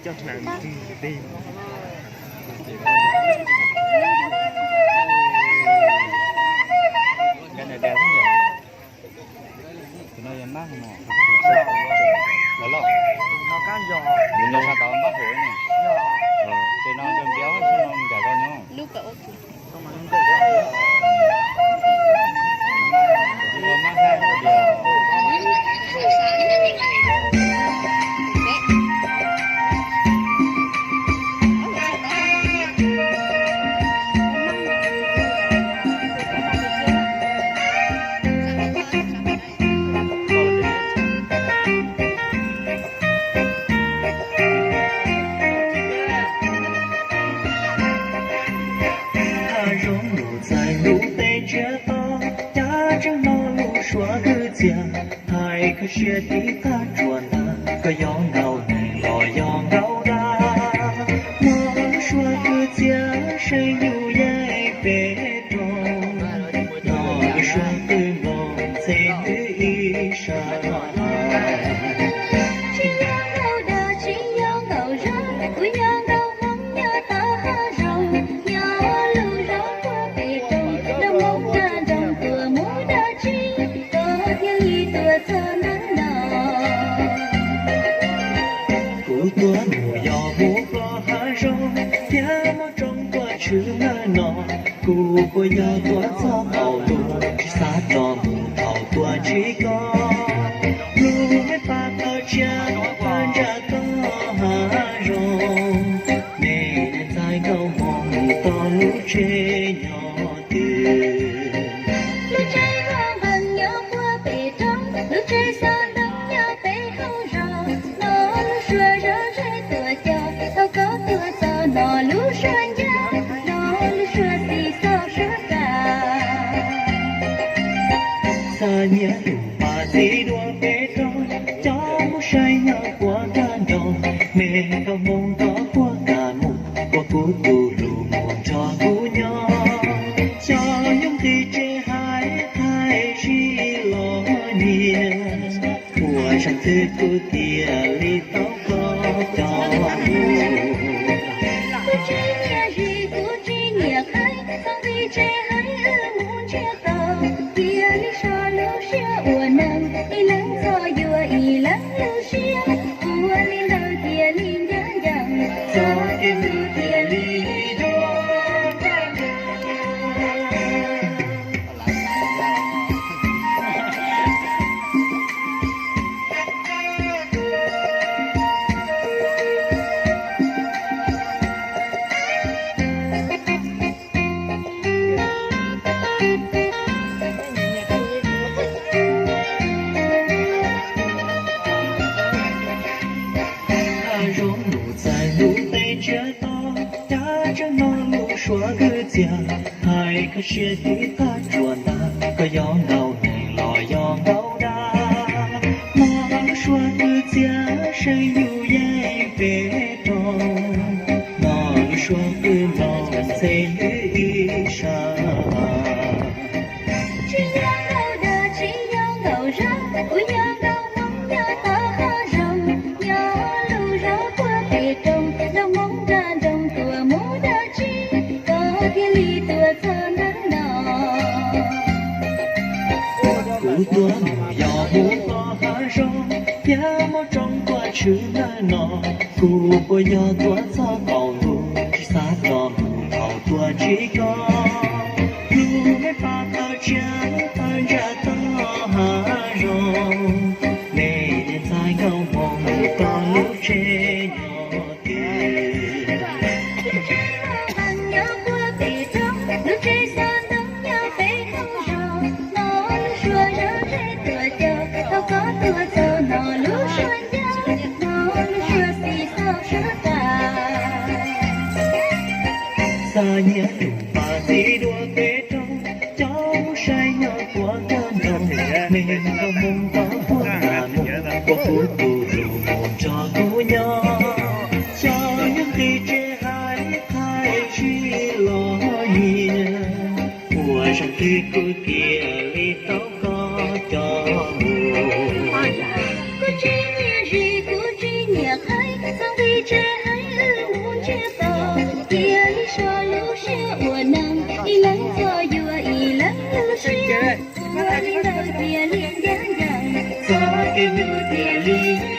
Coj hlawv ntws tej. Kab nws dag xwb yom. Tus no yog mab no. Los loj. Tus no sab tod mab hauv ne. Ces no npiav npiav xwb no ncav zog nyob. Hav zoov nus txais lub teb tsiab to, cav tseeb no lub suab kwv txiag, hais kho siab tib tag tsuas ntag, koj yog nkauj neeg los yog nkauj dab. Muab lub suab kwv txiag seem yus yeej pem roob, no lub suab twb mloog ntxhe hwv ib sab. Tsis yog nkauj dab tsis yog nkauj zab, kuv yog nkauj Hmoob nyob tom hav zoov, nyob lub zos puag pem roob, nrog Hmoob nram nroog tuaj mus dab tsi, koj thiaj li tuaj txog ntawm no. Kuv tuaj mus yog mus plob hav zoov, thiab muaj tsoom tuaj tshwm ntawm no. Kuv puas yog tuaj txog qaum lug, tsis xav rov mus thaum tuaj ntsib koj. Lub me paj tawg tsiaj paj ntsa tog hav zoov, nej ntxhais nkauj Hmoob tog lub tsev nyob twg. Lub tsev nqees nyob puag pem roob, lub tsev xov ntoo nyob pem hauv zos, no lub suab zog zeb tuaj cog, thaum koj tuaj txog no lub suab ncaj, no lub suab xis xaus suab tas. Xa nyiaj tus pas txiv duav pem roob, cov mus saib nyob puag nram nroog, me nkauj Hmoob koj puas kam mus, ua kuv tus hlub mus nrog kuv nyob. Xyov yoov nqi tsev hais thaij zis los nyiam, ua zaj twg kuv thiaj li tau koj coj mus. Kuv tsis nyiam zis kuv tsis nyiam qaib, txhob nqi tsev hais wb mus ntsiag to, cia li so lub siab ua neeg, ib leeg txhob yuav ib leeg lub siab, ua li ntawd thiaj li ncaj ncees, txoj kev hlub thiaj li dua. Hav zoov nus txais lub teb tsiab to, cav tseeb no lub suab kwv txiag, hais kho siab tib tag tsuas ntag, koj yog nkauj neeg los yog nkauj dab. Muab lub suab kwv txiag seem yus yeej pem roob, no lub suab twb mloog ntxhe hwv ib sab. Tsis yog nkauj dab tsis yog nkauj zab, kuv yog nkauj Hmoob nyob tom hav zoov, nyob lub zos puag pem roob, nrog Hmoob nram nroog tuaj mus dab tsi, koj thiaj li tuaj txog ntawm no. Kuv tuaj mus yog mus tom hav zoov, thiab muaj tsoom tuaj tshwm ntawm no. Kuv puas yog tuaj txog qaum lug, tsis xav rov mus thaum tuaj ntsib koj. Lub me paj tawg tsiaj paj ntsa tog hav zoov, nej niam ntxhais nkauj Hmoob tog lub tsev nyob twg. Lub tsev nqees nyob puag pem roob, lub tsev xov ntoo nyob pem hauv zos, no lub suab zog zeb tuaj cog, thaum koj tuaj txog no lub suab ncaj, no lub suab xis xaus suab tas. Xa nyiaj tus pas txiv duav pem roob, cov mus saib nyob puag nram nroog, me nkauj Hmoob koj puas kam mus, ua kuv tus hlub mus nrog kuv nyob. Xyov yoov nqi tsev hais thaij zis los nyiam, ua zaj twg kuv thiaj li tau koj coj mus. Kuv tsis nyiam zis kuv tsis nyiam qaib, txhob nqi Tsis hais wb mus ntsiag to, cia li so lub siab ua neeg, ib leeg txo yuav ib leeg lub siab, ua li ntawd cia li ncaj ncees, txoj kev hlub cia li